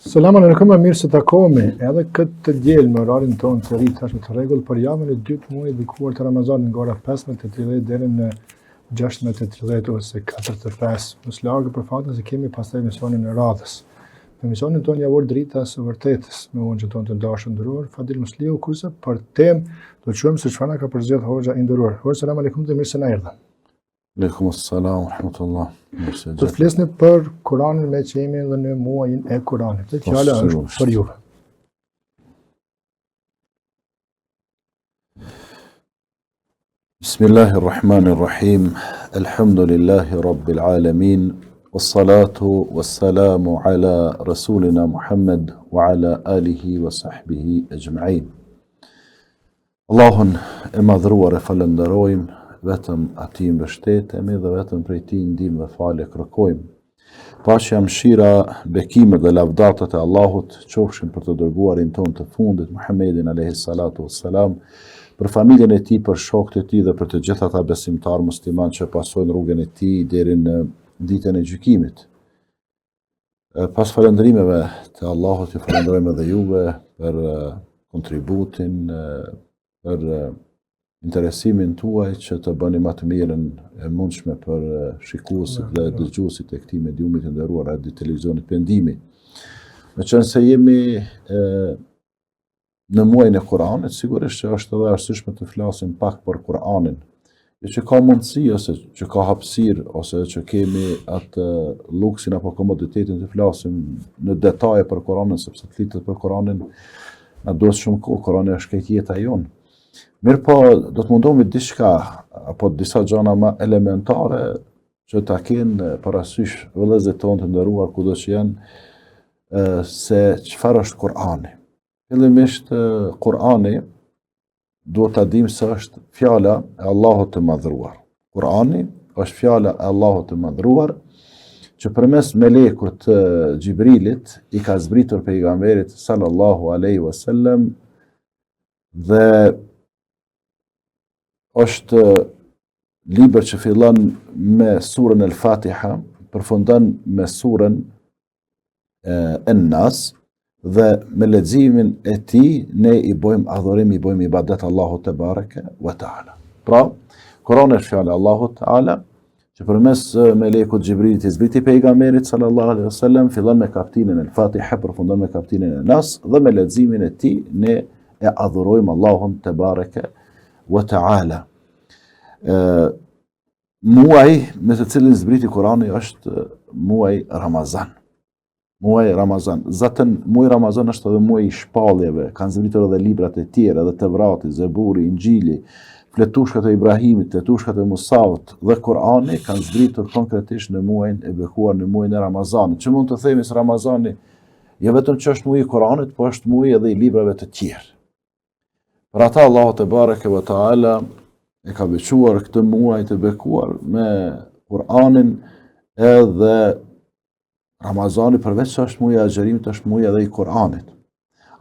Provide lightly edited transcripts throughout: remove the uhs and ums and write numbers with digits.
Selam alejkum e mirë se takohemi edhe këtë të diel me orarin tonë të ri tashmë të rregullt për javën e dytë të muajit të bekuar të Ramazanit nga ora 15:30 deri në 16:30 ose 4:05. Mos largo për faktin se kemi pastaj emisionin e radhës. Në emisionin tonë javor Drita e së vërtetës me hoxhën tonë të dashur nderuar Fadil Musliu, kurse për temë do të shohim se çfarë na ka përzgjedhur hoxha i nderuar. Hoxhë selam alejkum dhe mirë se na erdhe. Alejkum selam, rahmetullah. Do të flisni për Kuranin meqë jemi edhe në muajin e Kuranit. Dhe po, fjala është për juve. Bismillahirrahmanirrahim. Elhamdulillahi Rabbil Alamin. Wassalatu wassalamu ala Rasulina Muhammed wa ala alihi wa sahbihi ejma'in. Allahun e madhëruar e falënderojmë, vetëm atij mbështetemi dhe vetëm prej tij ndihmë dhe falje kërkojmë. Paqja, mëshira, bekimet dhe lavdatat e Allahut qofshin për të dërguarin tonë të fundit, Muhammedin alayhi salatu wassalam, për familjen e tij, për shokët e tij dhe për të gjithë ata besimtarë muslimanë që pasojnë rrugën e tij deri në ditën e gjykimit. Pas falënderimeve të Allahut, ju falënderojmë edhe juve për kontributin, për interesimin tuaj që të bëni ma të mirën e mundshme për shikuesit dhe dëgjuesit e këtij mediumi të nderuar radio televizionit Pendimi. Meqenëse jemi në muajin e Kur'anit, sigurisht që është edhe arsyeshme të flasim pak për Kur'anin. Jo që ka mundësi ose që ka hapësirë ose që kemi atë luksin apo komoditetin të flasim në detaje për Kur'anin, sepse të flitet për Kur'anin na duhet shumë kohë, Kur'ani është krejt jeta jonë. Mirëpo, do të mundohemi diçka apo disa gjana ma elementare që ta kenë parasysh vëllezërit tonë të nderuar kudo që janë se çfarë është Kur'ani. Fillimisht Kur'ani duhet ta dimë se është fjala e Allahut të Madhëruar. Kur'ani është fjala e Allahut të Madhëruar që përmes melekut Xhibrilit i ka zbritur pejgamberit sallallahu alaihi wasallam dhe është libër që fillon me surën El Fatiha, përfundon me surën En-Nas dhe me leximin e tij ne i bojmë adhurim, i bojmë ibadet Allahut tebareke ve teala. Pra, Kurani është fjala e Allahut teala, që përmes melekut Xhibrilit i zbriti pejgamberit sallallahu alaihi wasallam fillon me kaptinën El Fatiha, përfundon me kaptinën e Nas dhe me leximin e tij ne e adhurojmë Allahun tebareke ve teala. Ë Muaj me të cilin zbriti Kurani është muaj Ramazan. Muaj Ramazan. Zaten muaj Ramazan është edhe muaj i shpalljeve, kanë zbritur edhe librat e tjerë, edhe Tevrati, Zeburi, Inxhili, fletushkat e Ibrahimit, fletushkat e Musaut dhe Kurani kanë zbritur konkretisht në muajin e bekuar në muajin e Ramazanit. Që mund të themi se Ramazani jo vetëm që është muaji i Kuranit, po është muaji edhe i librave të tjerë. Për ata Allahu tebareke ve teala e ka veçuar këtë muaj të bekuar me Kur'anin edhe Ramazani përveç se është muaji i agjërimit është muaji edhe i Kur'anit.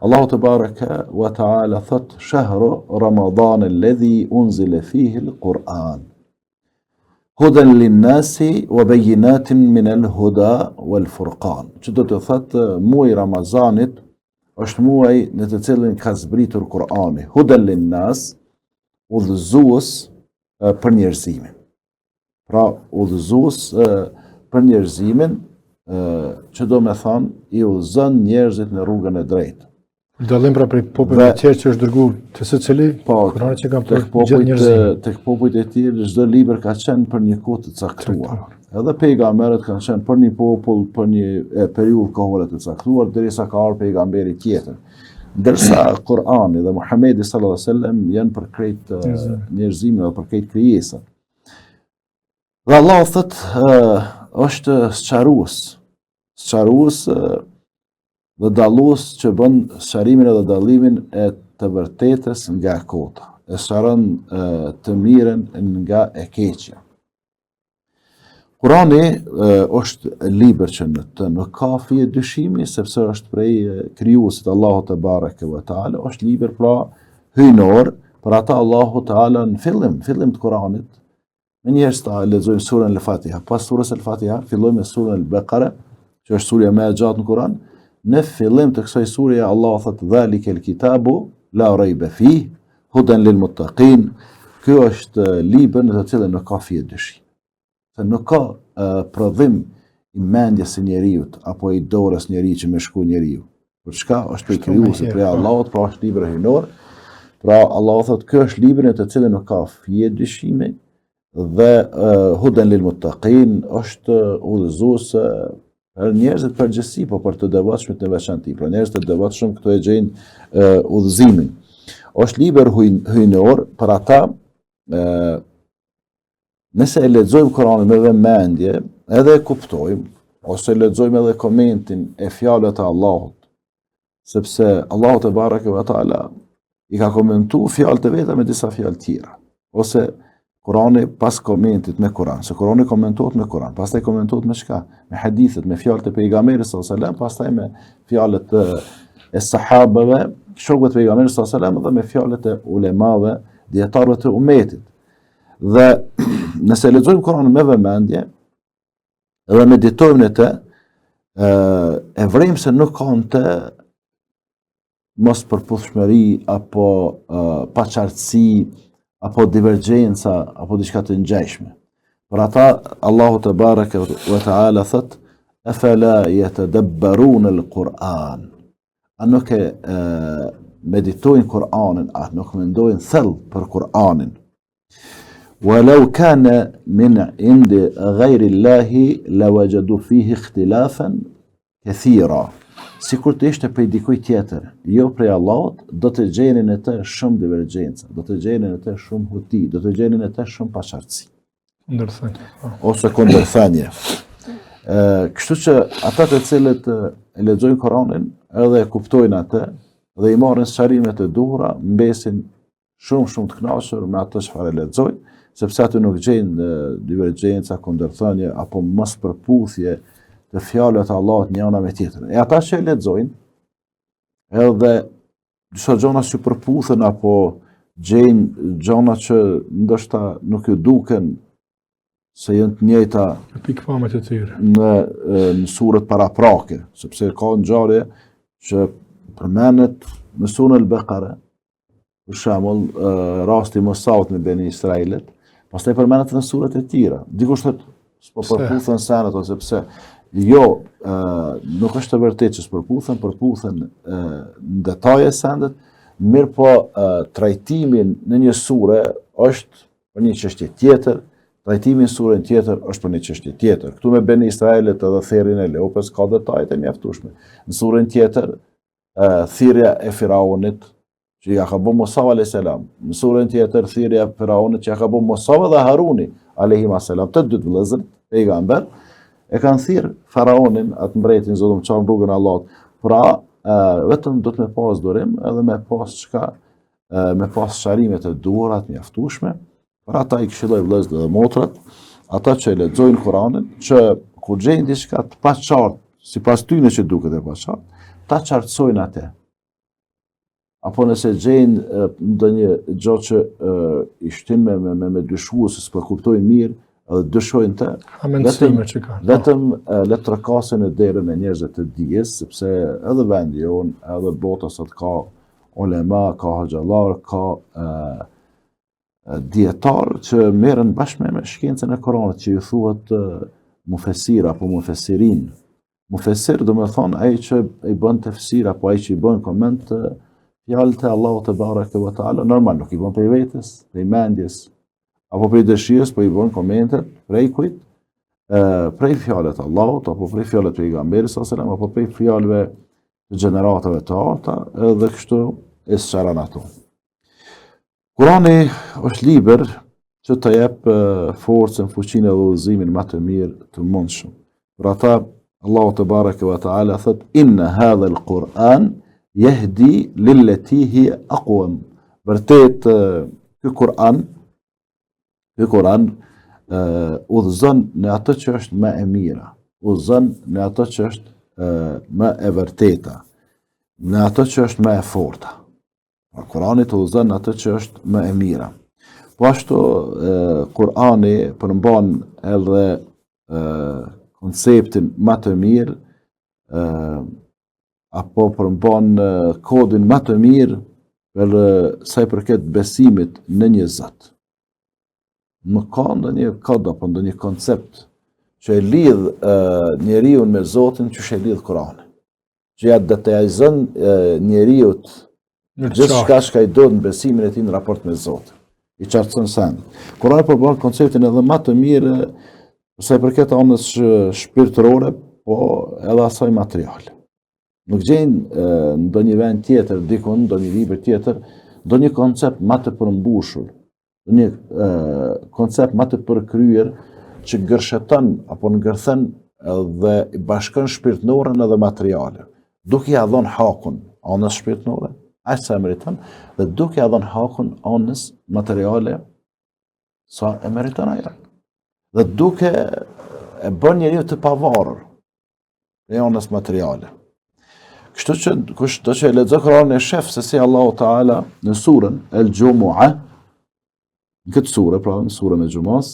Allahu tebareke ve teala thot shahru Ramadan alladhi unzila fihi al-Quran. Hudan lin-nasi wa bayyinatin min al-huda wal-furqan. Që do të thotë muaji i Ramazanit është muaj në të cilin ka zbritur Kur'ani. Hudan lin-nas, udhëzues për njerëzimin. Pra, udhëzues për njerëzimin, që do me thanë, i udhëzon njerëzit në rrugën e drejtë. Dallim pra prej popujve të tjerë që është dërgu te secili, po, Kurani që ka për gjithë njerëzimin. Tek popujt e tjerë, çdo libër ka qenë për një kohë të caktuar. Edhe pejgamberët kanë qenë për një popull, për një periudhë kohore të caktuar, derisa ka ardhur pejgamberi tjetër. Ndërsa Kur'ani dhe Muhamedi sallallahu alaihi wasallam janë për krejt njerëzimin dhe për krejt krijesat. Dhe Allahu thotë është sqarues, sqarues dhe dallues që bën sqarimin edhe dallimin e të vërtetës nga e kota, e sqaron të mirën nga e keqja. Kurani është libër që në të nuk ka fije dyshimi, sepse është prej krijuesit Allahu tebareke ve teala, është libër pra hyjnor, për ata Allahu teala në fillim, fillim të Kuranit, menjëherë ta lexojmë surën El Fatiha, pas surës El Fatiha, fillojmë me surën El Bekare, që është surja më e gjatë në Kuran, Në fillim të kësaj sureje Allahu thotë dhalikel kitabu la rejbe fih huden lil muttaqin. Ky është libër në të cilin nuk ka fije dyshimi. Se nuk ka uh, prodhim i mendjes së njeriut apo i dorës njeriut që me shkru njeriu. Por çka është prej krijuesit, prej po. Allahut, pra është libër hyjnor. Pra Allahu thotë ky është libër në të cilin nuk ka fije dyshimi dhe uh, huden lil muttaqin është udhëzues për njerëzit përgjithësi, po për të devotshmit në veçanti. Pra njerëzit e devotshëm këtu e gjejnë uh, udhëzimin. Është libër hyjnor për ata uh, Nëse e lexojmë Kur'anin me vëmendje, edhe e kuptojmë, ose lexojmë edhe komentin e fjalëve të Allahut, sepse Allahu tebareke ve teala i ka komentu fjalët e veta me disa fjalë tjera, ose Kurani pas komentit me Kuran, se Kurani komentohet me Kuran, pastaj komentohet me çka? Me hadithet, me fjalët e pejgamberit sallallahu alajhi wasallam, pastaj me fjalët e sahabëve, shokëve të pejgamberit sallallahu alajhi wasallam dhe me fjalët e ulemave, dijetarëve të umetit. Dhe nëse lexojmë Kur'anin me vëmendje dhe meditojmë në të, e vrejmë se nuk ka në të mospërputhshmëri apo paqartësi apo divergjenca apo diçka të ngjashme. Për ata Allahu tebareke ve teala thotë efela yatadabbarun al-Qur'an. A nuk e, e meditojnë Kur'anin, a nuk mendojnë thellë për Kur'anin. Wa law kana min indi ghayri Allahi la wajadu fihi ikhtilafan kathira. Sikur të ishte prej dikujt tjetër, jo prej Allahut, do të gjenin në të shumë divergjenca, do të gjenin në të shumë huti, do të gjenin në të shumë paqartësi. Kundërthënie. Po. Ose kundërthënie. Ë, kështu që ata të cilët e lexojnë Kur'anin, edhe e kuptojnë atë dhe i marrin sqarimet e duhura, mbesin shumë shumë të kënaqur me atë çfarë e lexojnë, sepse aty nuk gjejnë divergjenca, kundërthënie apo mospërputhje të fjalëve të Allahut njëna me tjetrën. E ata që e lexojnë, edhe disa gjona s'ju përputhen apo gjejnë gjona që ndoshta nuk ju duken se janë të njëjta në pikëpamjet e tyre në në suret paraprake, sepse ka ngjarje që përmendet në suren El-Bekare, për shembull rasti i Musaut me Beni Israilit, pastaj përmendet në suret e tjera. Dikush thotë S'po përputhen senet ose pse. Jo, ë nuk është e vërtetë që s'përputhen, përputhen në detaje sendet, mirëpo trajtimi në një sure është për një çështje tjetër, trajtimi në surën tjetër është për një çështje tjetër. Këtu me Beni Israelit edhe therjen e lopës ka detaje të mjaftueshme. Në surën tjetër, thirrja e Firaunit që ja ka bo Musa alayhis salam. Në surën tjetër thirrja e Firaunit që ja ka bo Musa dhe Haruni alayhim salam, të dy vëllezërit pejgamber e kanë thirr faraonin atë mbretin zotëm çon rrugën e Allahut. Pra, e, vetëm duhet me pas durim edhe me pas çka me pas sqarimet e duhura të mjaftueshme. Për ata i këshilloj vëllezërit dhe motrat, ata që e lexojnë Kur'anin, që kur gjejnë diçka të paqartë, sipas tyne që duket e paqartë, ta qartësojnë atë. Apo nëse gjejnë ndonjë gjë që i shtin me me me, me dyshu ose s'po kuptojnë mirë, edhe dyshojnë të, vetëm që kanë. Po. Vetëm le të trokasin në derën e njerëzve të dijes, sepse edhe vendi jonë, edhe bota sot ka ulema, ka hoxhallar, ka e, dijetarë që merren bashkë me, me shkencën e Kuranit, që ju thuhet mufesir apo mufesirin. Mufesir domethonë ai që i bën tefsir apo ai që i bën koment fjalët e Allahut tebareke ve teala, normal nuk i bën prej vetes, prej mendjes apo prej dëshirës, po i bën komentet prej kujt? prej fjalët e Allahut apo prej fjalët e pejgamberit sallallahu alajhi wasallam apo prej fjalëve të gjeneratave të arta, edhe kështu e sqaron ato. Kurani është libër që të jep forcën, fuqinë dhe udhëzimin më të mirë të mundshëm. Për ata Allahu tebareke ve teala thot inna hadha al-Quran yahdi lillati hi aqwam. Vërtet ky Kur'an ky Kur'an udhëzon në atë që është më e mira, udhëzon në atë që është më e vërteta, në atë që është më e forta. Pra Kurani të udhëzon në atë që është më e mira. Po ashtu Kurani përmban edhe konceptin më të mirë. apo përmban kodin ma të mirë për sa i përket besimit në një Zot. Nuk ka ndonjë kod apo ndonjë koncept që e lidh njeriun me Zotin qysh e lidh Kurani. Që ja detajizon njeriut gjithçka çka i duhet në besimin e tij në raport me Zotin. I qartëson sendet. Kurani përmban konceptin edhe ma të mirë sa i përket anës shpirtërore, po edhe asaj materiale. Nuk gjen ndonjë vend tjetër, dikun, ndonjë libër tjetër, ndonjë koncept ma të përmbushur, ndonjë koncept ma të përkryer që gërsheton apo ngërthen dhe bashkon shpirtënoren edhe materialen, duke ia dhënë hakun anës shpirtënore, aq sa e meriton, dhe duke ia dhënë hakun anës materiale sa e meriton ajo. Dhe duke e bërë njeriun të pavarur prej anës materiale. Kështu që kushdo që e lexon Kur'anin e shef se si Allahu Teala në surën El Xhumua, në këtë sure, pra në surën e Xhumas,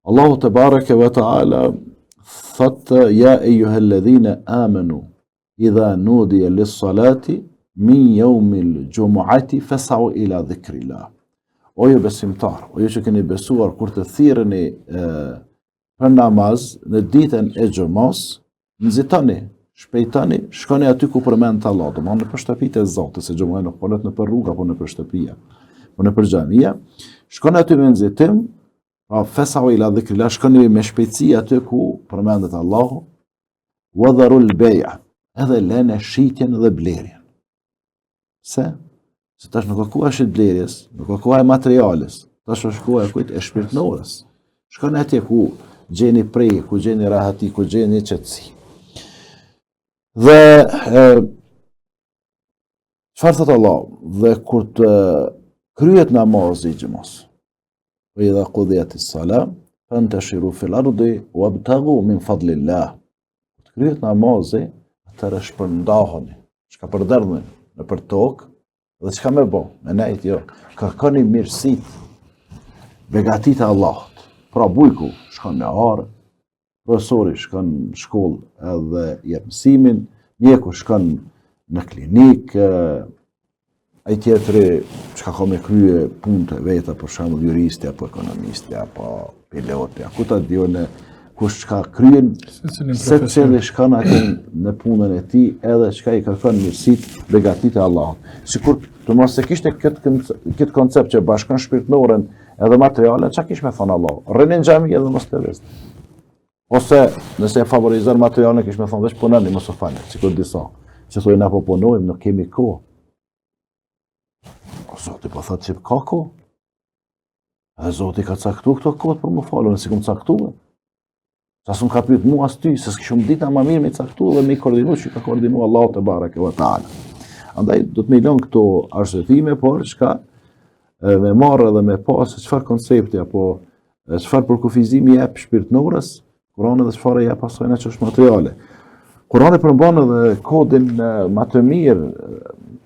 Allahu tebareke ve teala thotë ja ejuhelledhine amenu idha nudije lis-salati min jeumil xhumuati fesau ila dhikrillah. O ju besimtar, o ju që keni besuar kur të thirreni për namaz në ditën e xhumas, nxitoni, shpejtoni, shkoni aty ku përmendet Allahu, domethënë nëpër shtëpitë e Zotit, se xhumaja nuk falet nëpër rrugë apo nëpër shtëpia, po nëpër xhamia, shkoni aty me nxitim, pra fesau ila dhikrillah, shkoni me shpejtësi aty ku përmendet Allahu, wa dharul bej'a, edhe lene shitjen dhe blerjen. Se? Se tash nuk ka koha e shitblerjes, nuk ka koha e materiales, tash është koha e kujt e shpirtnores. Shkoni atje ku gjeni prehje, ku gjeni rahati, ku gjeni qetësi. Dhe e, çfarë thotë Allahu? Dhe kur të kryhet namazi i xhumas, Fe idha kudijetis sala, fenteshiru fil ardi, wabtagu min fadlillah. Kur të kryhet namazi, atëherë shpërndahuni, shkapërderdhuni nëpër tokë, dhe çka me bo, me nejt, jo, kërkoni mirësitë, begatitë e Allahut. Pra bujku shkon në arë, profesori shkon në shkollë edhe jep mësimin, mjeku shkon në klinikë, ai tjetri çka ka me krye punët e veta, për shembull juristi apo ekonomisti apo piloti, a ku ta di unë kush çka kryen, secili shkon aty në punën e tij edhe çka i kërkon mirësitë, begatitë e Allahut. Sikur të mos e kishte këtë këtë koncept që bashkon shpirtënoren edhe materialen, çka kish me thonë Allahu? Rrini në xhami edhe mos lëvizni. Ose, nëse e favorizon materialen, kish me thonë, veç punoni, mos u falni, sikur disa, që thojnë, na po punojmë, nuk kemi kohë. O, Zoti po thotë që ka kohë. Dhe Zoti ka caktu këto kohët për m'u falë, unë s'i kom caktu. Sa s'më ka pyet mua as ty, se s'kishim ditë ma mirë me caktu dhe me i koordinu që ka koordinu Allahu tebareke ve teala. Andaj do të me i lënë këto arsyetime, por çka me marrë edhe me pa se çfarë koncepti apo çfarë përkufizimi jep shpirtnores, Kurani dhe çfarë jep asajna që është materiale. Kurani përmban edhe kodin ma të mirë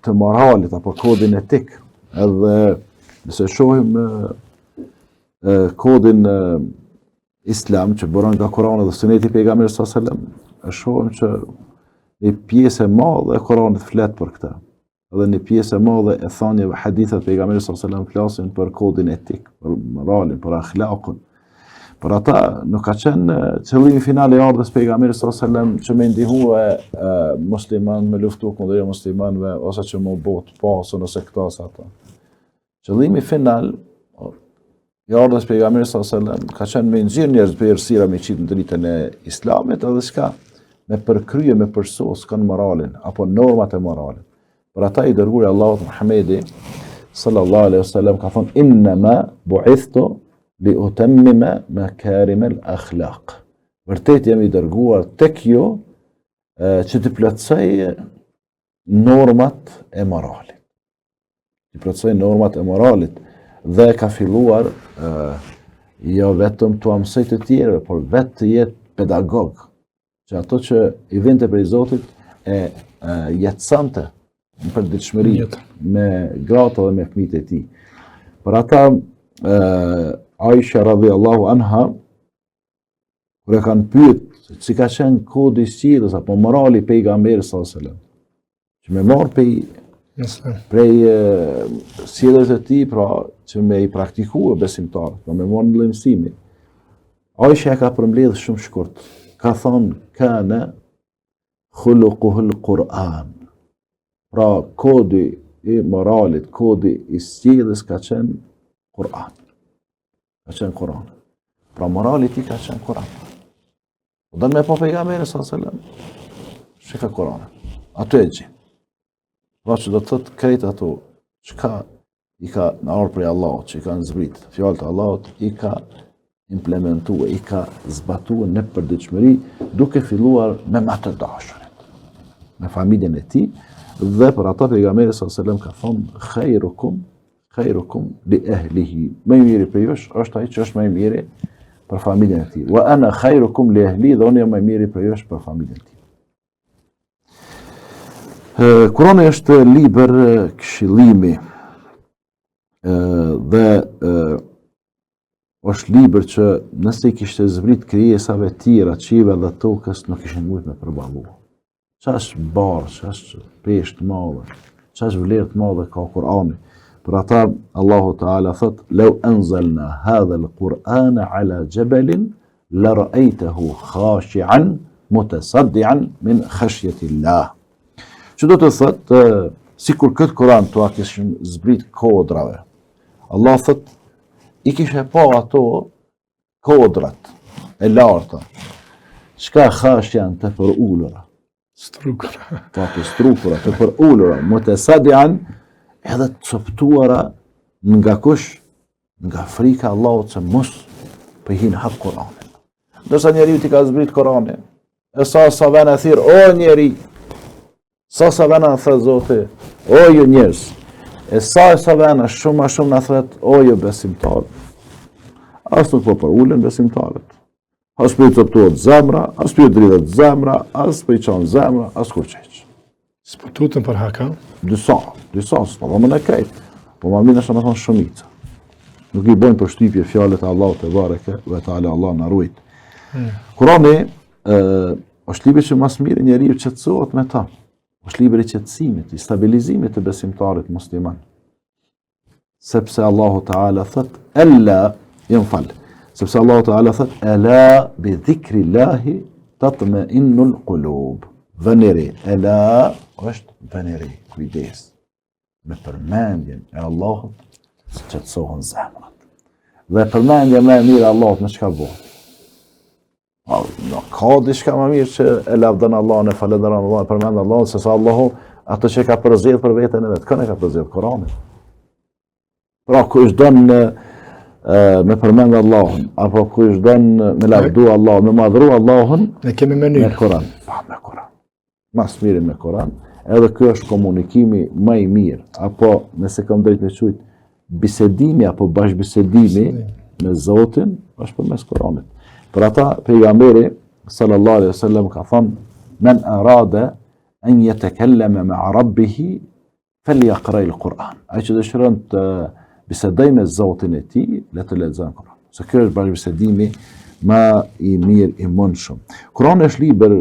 të moralit apo kodin etik. Edhe nëse shohim kodin islam që buron nga Kurani dhe suneti i pejgamberit sallallahu alajhi wasallam, e shohim që një pjesë e madhe e Kuranit flet për këtë. Dhe një pjesë e madhe e thanieve haditheve të pejgamberit sallallahu alajhi wasallam flasin për kodin etik, për moralin, për ahlakun. Për ata nuk ka qenë qëllimi final i ardhjes pejgamberit sallallahu alajhi wasallam që me ndihmue musliman me luftu kundër jomuslimanëve ose që me u bo të pasun ose këto ose ato. Qëllimi final i ardhjes pejgamberit sallallahu alajhi wasallam ka qenë me nxjerr njerëz prej errësira me qitë në dritën e islamit edhe çka me përkrye me përsos kanë moralin apo normat e moralit. Për ata i dërguari i Allahut Muhamedi sallallahu alaihi wasallam ka thonë innama bu'ithtu li utammima makarim al akhlaq. Vërtet jam i dërguar tek ju që të plotësoj normat e moralit. T'i plotësoj normat e moralit dhe ka filluar jo vetëm t'ua mësoj të tjerëve, por vetë të jetë pedagog, që ato që i vinte prej Zotit e, e jetësante në përditshmëri me gratë dhe me fëmijët e tij. Për ata e, Aisha radhiyallahu anha kur e kanë pyet. Si ka qenë kodi i sjelljes apo morali i pejgamberit sallallahu alajhi wasallam. Që me marrë prej, prej sjelljes së tij, pra që me i praktikue besimtarët, pra me marrë një mësimi. Aisha e ka përmbledhë shumë shkurt. Ka thonë, kane khulukuhul Kur'an. Pra, kodi i moralit, kodi i sjelljes ka qenë Kur'an. Ka qenë Kur'an. Pra, morali i tij ka qenë Kur'an. Po don me pa pejgamberin sallallahu alajhi wasallam. Shife Kur'anin. Aty e gjen. Pra që do të thotë krejt ato çka i ka ardhë prej Allahut, që i kanë zbrit, fjalët e Allahut i ka implementue, i ka zbatue në përditshmëri, duke filluar me ma të dashurit, me familjen e tij, dhe për ata pejgamberi sallallahu alajhi wasallam ka thonë, khajrukum Khairukum li ehlihi. Më i miri prej jush është ai që është më i miri për familjen e tij. Wa ana khairukum li ehli dhe unë jam më i miri prej jush për familjen time. Kurani është libër këshillimi dhe është libër që nëse i kishte zbrit krijesave tjera, qiejve dhe tokës, nuk ishin mujtë me përballu. Qaq barrë, qaq peshë të madhe, qaq vlerë të madhe ka Kurani. Për ata, Allahu Teala thot, Leu enzelna hadhel Kur'ane ala xhebelin, le rëejtehu khashian, mutesaddian, min khashjetillah. Që do të thot, sikur këtë Kur'an t'ua kishim zbrit kodrave. Allah thot, i kishe pa ato kodrat e larta, çka khashian të përulura. Strukura. Po, të strukura, të përulura, mutesadian, edhe të coptuara nga kush, nga frika e Allahut se mos po i hin hak Kur'anit. Ndërsa njeriut i ka zbrit Kur'ani, e sa sa vena thirr, o njeri, Sa sa vena na thërret Zoti, o ju njerëz, e sa e sa vena shumë ma shumë na thërret, o ju besimtarë. As nuk po përulen besimtarët. As po i coptohet zemra, as po i dridhet zemra, as po i qan zemra, as kurgjë hiç. S'po tuten për hak, a? Disa, disa, s'po thom krejt. Po ma mirë është me thonë shumica. Nuk i bojnë përshtypje fjalët e Allahut tebareke ve teala Allahu na rujt. Hmm. Kurani, është libër që ma s'miri njeriu qetësohet me ta. Është libër i qetësimit, i stabilizimit të besimtarit musliman. Sepse Allahu Teala thot, "Ella, jo më fal." Sepse Allahu Teala thot, "Ela bi dhikrillahi tatma'innul qulub." Vëni re, ela është vëni re, kujdes. Me përmendjen e Allahut qetësohen zemrat. Dhe përmendja më e mirë e Allahut me çka bëhet? A, no, ka diçka më mirë që e lavdon Allahun, e falënderon Allahun, e përmend Allahun, se sa Allahu atë që e ka përzgjedh për veten e vet. Kënë e ka përzgjedh Kur'anin. Pra kush don me, me përmend Allahun, apo kush don me lavdu Allahun, me madhru Allahun, ne kemi mënyrë. Me Kur'an. Pa, me Kur'an. Ma s'miri me Kur'an, edhe ky është komunikimi më i mirë, apo nëse kam drejt me qujt, bisedimi apo bashkëbisedimi me Zotin është përmes Kur'anit. Për ata pejgamberi sallallahu alaihi wasallam ka thënë men arada an yatakallama ma'a rabbih Fel-jakra'il Kur'an. Ai që dëshiron të bisedojë me Zotin e tij, le të lexon Kur'an. Se kjo është bashkëbisedimi më i mirë i mundshëm. Kur'ani është libër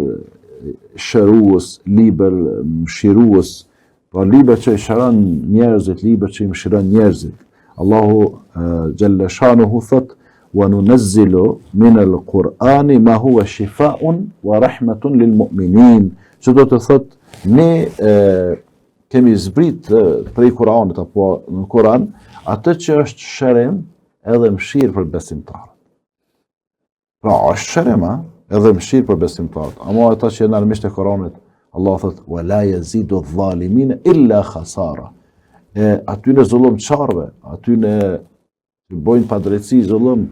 shërues, libër mëshirues, pra libër që i shëron njerëzit, libër që i mëshiron njerëzit. Allahu xhelle shanuhu thot wa nunazzilu min al-Qur'ani ma huwa shifaa'un wa rahmatun lil mu'minin. Që do të thot ne e, kemi zbrit prej Kur'anit apo në Kur'an atë që është shërim edhe mëshirë për besimtarët. Pra, është shërim, a? Edhe mëshirë për besimtarët. Ama ata që janë armiqtë e Kur'anit, Allah thot: "Wa la yazidu adh-dhalimina illa khasara." E atyne zullumqarëve, atyne që bojnë padrejtësi, zullum,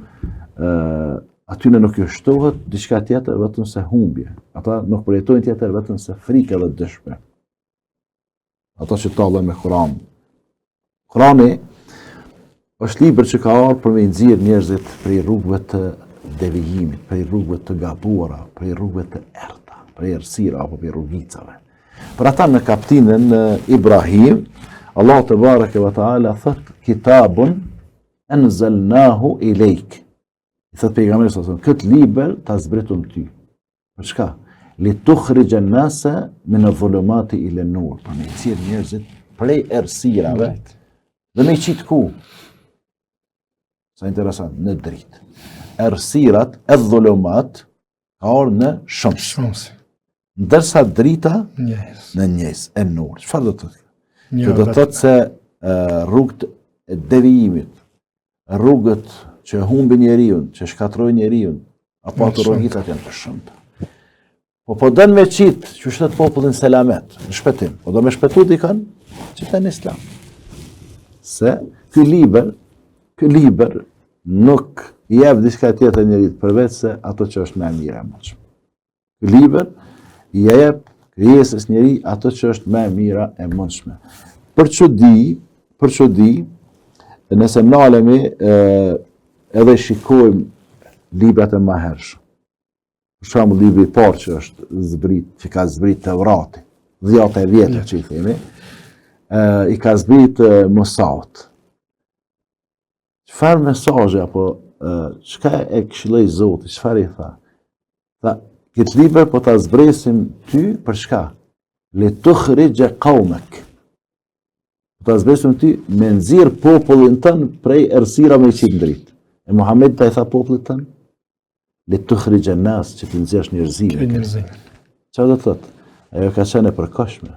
ë atyne nuk ju shtohet diçka tjetër vetëm se humbje. Ata nuk përjetojnë tjetër vetëm se frikë dhe dëshpërim. Ata që tallen me Kur'an. Kur'ani është libër që ka ardhur për me nxjerr njerëzit prej rrugëve të devijimit, prej rrugëve të gabuara, prej rrugëve të errëta, prej errësira apo prej rrugicave. Për ata në kaptinën Ibrahim, Allahu tebareke ve teala thot kitabun enzelnahu ilejk. I thot pejgamberit sallallahu alajhi wasallam, këtë libër ta zbritëm ty. Për çka? Li tukhrixhen nase mine dhulumati ilen nur, për me i nxjerr njerëzit prej errësirave dhe me i qitë ku? Sa interesant, në dritë. Errësirat, edh-dhulumat, ka ardhë në shumës. Shumës. Ndërsa drita njëjës. në njëjës, en-nur. Çfarë do të thotë? Kjo do të thotë se rrugët e devijimit, rrugët që humbin njeriun, që shkatërrojnë njeriun, apo ato rrugicat janë të shumta. Po po don me qitë, qysh thotë popullin selamet, në shpëtim. Po do me shpëtu dikën, qite në islam. Se, ky libër, ky libër nuk i jep diçka tjetër njerit, përveç se ato që është më e mira e mundshme. Ky libër i jep krijesës njeri ato që është më e mira e mundshme. Për çudi, për çudi, nëse nalemi edhe shikojmë librat e mahershëm. Për shembull, libri i parë që është zbrit, që ka zbrit Tevrati, dhjata e vjetër që i themi, i ka zbrit Musaut. Çfarë mesazhi apo çka e këshilloi Zoti, çfarë i tha? Tha, këtë libër po ta zbresim ty për çka? Li tukhrixhe kaumek. Po ta zbresim ty me nxjerr popullin tënd prej errësirave me i qitë në dritë. E Muhammedit a i tha popullit tënd? Li tukhrixhen nas që të nxjerrësh njerëzimin. Njerëzimin. Çfarë do të thotë? Ajo ka qenë e përkohshme.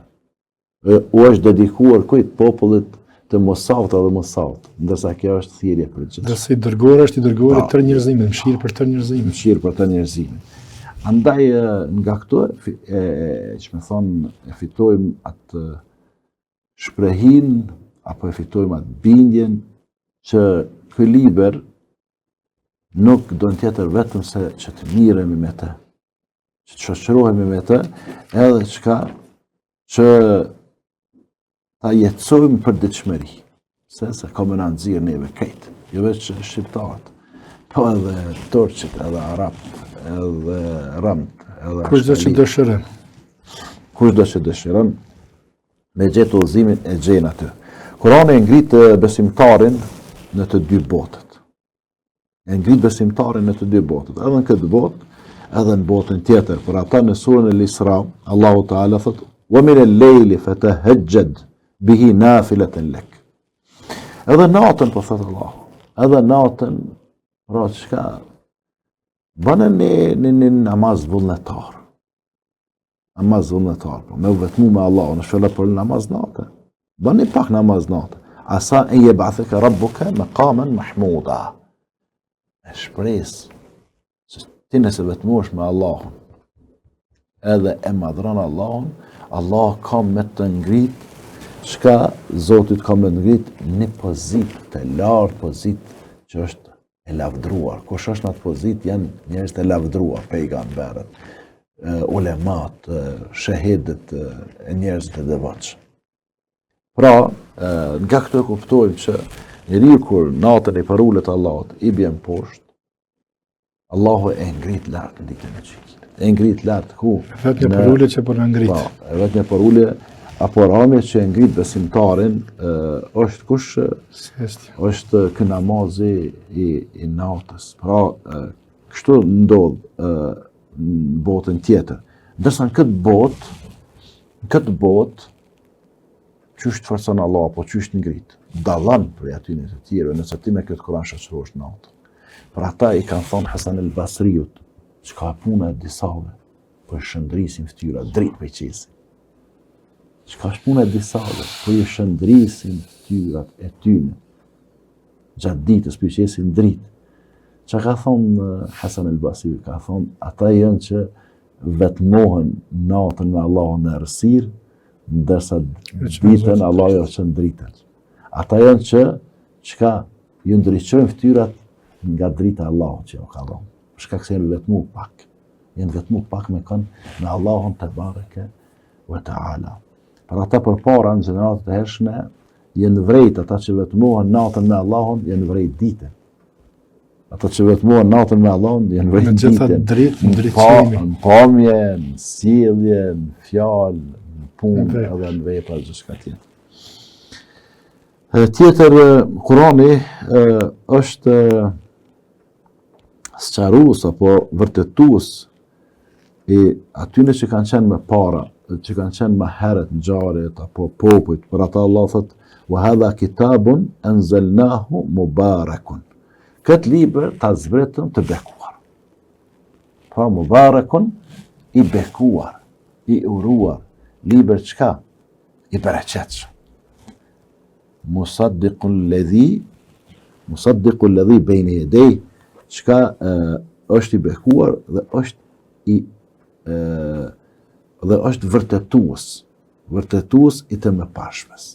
U është dedikuar kujt popullit të Musaut edhe Musaut, ndërsa kjo është thirrje për gjithë. Ndërsa i dërguar është i dërguar i tërë njerëzimit, mëshirë për tërë njerëzimin. Mëshirë për tërë njerëzimin. Andaj nga këto e, e, që me thonë, e fitojmë atë shprehinë apo e fitojmë atë bindjen që ky libër nuk don tjetër vetëm se që të mirremi me të, që të shoqërohemi me të, edhe çka që ta jetësojmë përditshmëri, se se ka me na nxjerr neve krejt, jo veç shqiptarët, po edhe turqit, edhe arabët, edhe romët, edhe Kushdo që dëshiron? Kushdo që dëshiron, me gjetë udhëzimin e gjen aty. Kurani e ngrit besimtarin në të dy botët. E ngrit besimtarin në të dy botët, edhe në këtë botë, edhe në botën tjetër. Për ata në surën El Isra, Allahu Teala thotë: "Wa min al-layli fatahajjad bihi nafilatan lak." Edhe natën po thotë Allahu, edhe natën, pra çka Bëne një, një, një namaz vullnetar. Namaz vullnetar, po, me u vetmu me Allahun, është fjala për namaz nate. Bëni pak namaz nate. Asa en jeb'atheke rabbuke mekamen mahmuda. Me shpresë, se ti nëse vetmohesh me Allahun, edhe e madhron Allahun, Allah ka me të ngrit, çka Zoti ka me të ngrit një pozitë të lartë, pozitë që është e lavdruar. Kush është në atë pozitë janë njerëz të lavdruar, pejgamberët, ulemat, shehidët e njerëzit e devotshëm. Pra, nga këto e kuptojmë që njeriu kur natën i përulet Allahut, i bjen poshtë, Allahu e ngrit lart në ditën e gjykimit. E ngrit lart ku? Vetëm një përulje që po na ngrit. Po, vetëm një përulje apo ramje që e ngrit besimtarin është kush është ky namazi i, i natës. Pra, kështu ndodh në botën tjetër. Ndërsa në këtë botë, në këtë botë, qysh të forcon Allah, apo qysh të ngrit, dallon prej atyne të tjerëve, nëse ti me këtë Kuran shoqërohesh natën. Për ata i kanë thonë Hasan el Basriut, çka puna e disave, po i shndrisin ftyra, dritë po i qesin. Çka është puna e disave, po i shndrisin ftyrat e tyne. Gjatë ditës po i qesin dritë. Çka ka thonë eh, Hasan el Basriu? Ka thonë, ata janë që vetmohen natën me Allahun në errësirë, ndërsa ditën Allahu jau çon dritën. Ata janë që çka ju ndriçojnë fytyrat nga drita e Allahut që jau ka dhënë. Për shkak se janë vetmu pak. Janë vetmu pak me kënd me Allahun tebareke ve teala. Për ata përpara në gjeneratat e hershme janë vrejt ata që vetmohen natën me Allahun, janë vrejt ditën. Ata që vetmohen natën me Allahun, janë vrejt ditën. Në gjitha dritë, në pa, në pamje, në sjellje, në fjalë, në punë, edhe në vepra, gjithçka tjetër. Tjetër, Kurani është sqarues apo vërtetues. I atyne që kanë qenë më para, që kanë qenë më herët ngjarjet apo popujt, për ata Allah thotë, "Wa hadha kitabun anzalnahu mubarakun." Këtë libër ta zbritëm të bekuar. Pra mubarakun i bekuar, i uruar, libër çka? I bereqetshëm. Musaddiqul ledhi, musaddiqul ledhi bejne jedejhi, çka e, është i bekuar dhe është i e, dhe është vërtetues, vërtetues i të mëparshmes.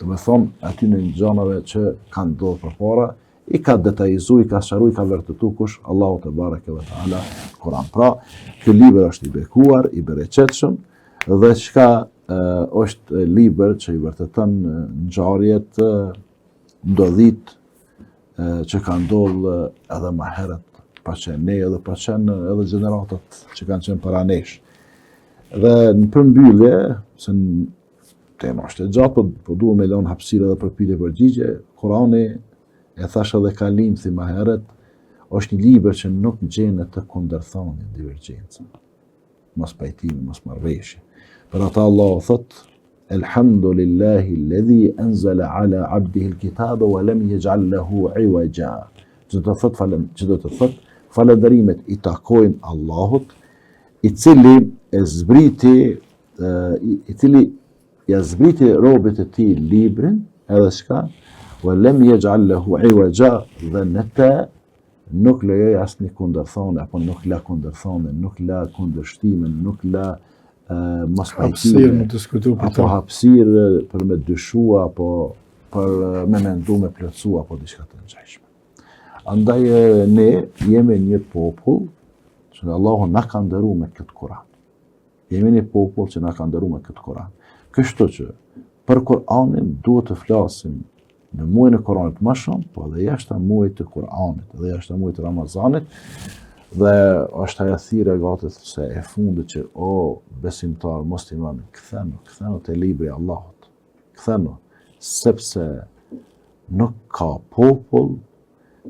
Domethonë, atyne gjanave që kanë ndodhë përpara, i ka detajizu, i ka sqaru, i ka vërtetu kush, Allahu tebareke ve teala, Kur'an. Pra, ky libër është i bekuar, i bereqetshëm, dhe çka është libër që i vërteton ngjarjet, ndodhitë që kanë ndodhë edhe ma herët, pa qenë ne edhe pa qenë edhe gjeneratat që kanë qenë para nesh. Dhe në përmbyllje, se në tema është e gjatë, po, po duhet me lënë hapësirë edhe për pyetje përgjigje, Kurani e thash edhe kalimthi ma herët, është një libër që nuk gjen në të kundërthanie, divergjencë. Mospajtime, mosmarrëveshje. Për ata Allahu thot, Elhamdulillahi alladhi anzala ala abdihi alkitaba wa lam yaj'al lahu iwaja. Që do të thot falem, që do të thot falënderimet i takojnë Allahut, i cili e zbriti i cili ja zbriti robit të tij librin, edhe çka, wa lam yaj'al lahu iwaja dhe në të nuk lejoi asnjë kundërthënie apo nuk la kundërthënie, nuk la kundërshtime, nuk la mospajtime. Hapësirë me diskutu për apo hapësirë për me dyshu apo për me mendu me plotësu apo diçka të ngjashme. Andaj ne jemi një popull që Allahu na ka nderu me këtë Kur'an. Jemi një popull që na ka nderu me këtë Kur'an. Kështu që për Kur'anin duhet të flasim në muajin e Kur'anit më shumë, po edhe jashtë muajit të Kur'anit, edhe jashtë muajit të Ramazanit, dhe është ajo thirrja gati se e fundit që o besimtar musliman, kthenu, kthenu te libri i Allahut. Kthenu, sepse nuk ka popull,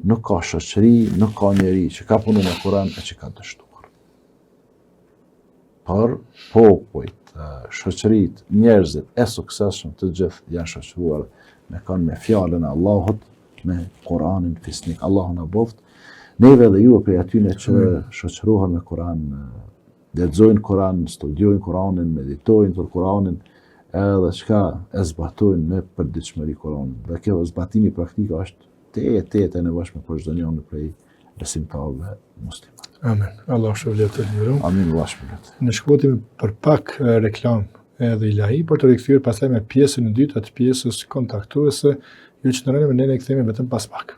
nuk ka shoqëri, nuk ka njeri që ka punu me Kur'an e që ka dështuar. Por popujt, shoqëritë, njerëzit e suksesshëm të gjithë janë shoqëruar me kanë me fjalën e Allahut, me Kur'anin fisnik. Allahu na bëftë neve dhe juve prej atyne që shoqërohen me Kur'an, lexojnë Kur'an, studiojnë Kur'anin, meditojnë për Kur'anin, edhe çka e zbatojnë në përditshmëri Kur'anin. Dhe kjo zbatimi praktik është tejet tejet e nevojshme për çdo njeri prej besimtarëve musliman. Amin. Allahu të shpërbleftë të nderuar. Amin, Allahu të shpërbleftë. Ne shkëputemi për pak reklamë edhe ilahi për t'u rikthyer pastaj me pjesën e dytë atë pjesës kontaktuese. Ju qëndroni me ne ne kthehemi vetëm pas pak.